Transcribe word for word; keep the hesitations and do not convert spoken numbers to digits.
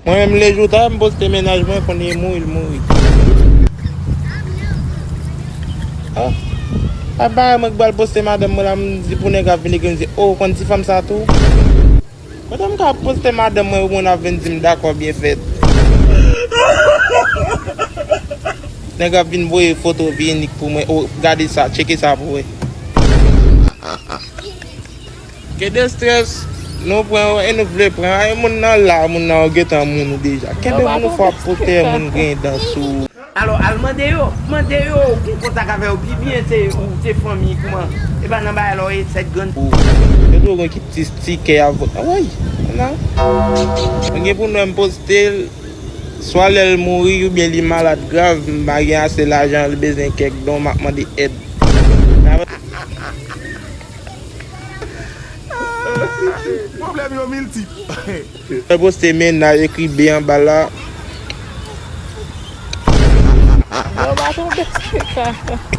Mwen menm lejou ta, m poste mennaj mwen, konnen li mouri, li mouri. Ah. Apa mwen k pral poste madanm mwen la, m di pou nèg ap vin li gen di, "Oh, ou konn ti fanm sa tou?" Kote m ka poste madanm mwen pou moun ap vin di m dakò byen fèt. Nèg ap vin voye foto vyenik pou mwen. Oh, gade sa, tcheke sa pou wè. Ke de strès nou pran yo e nou vle pran. Ay, moun nan la, moun nan yo gentan moun ou deja. Kenbe moun ou fò ap pote moun gen dan sou. Alò, al mande yo, mande yo, ou gen kontak avè yo pi byen, se ou, se fanmi, kouman? E pa nan bagay la w ye, sèt grenn. Yo tou gen ki ti stikè avòt. Woy, nan. Mwen gen pou nou wè m poste l, swa lè l mouri oubyen li malad grav, m pa gen ase lajan, li bezwen kèk don, m ap mande èd. Pwoblèm yo miltip. Mwen poste mennaj, ekri B anba la. Yo pa tonbe sou sa.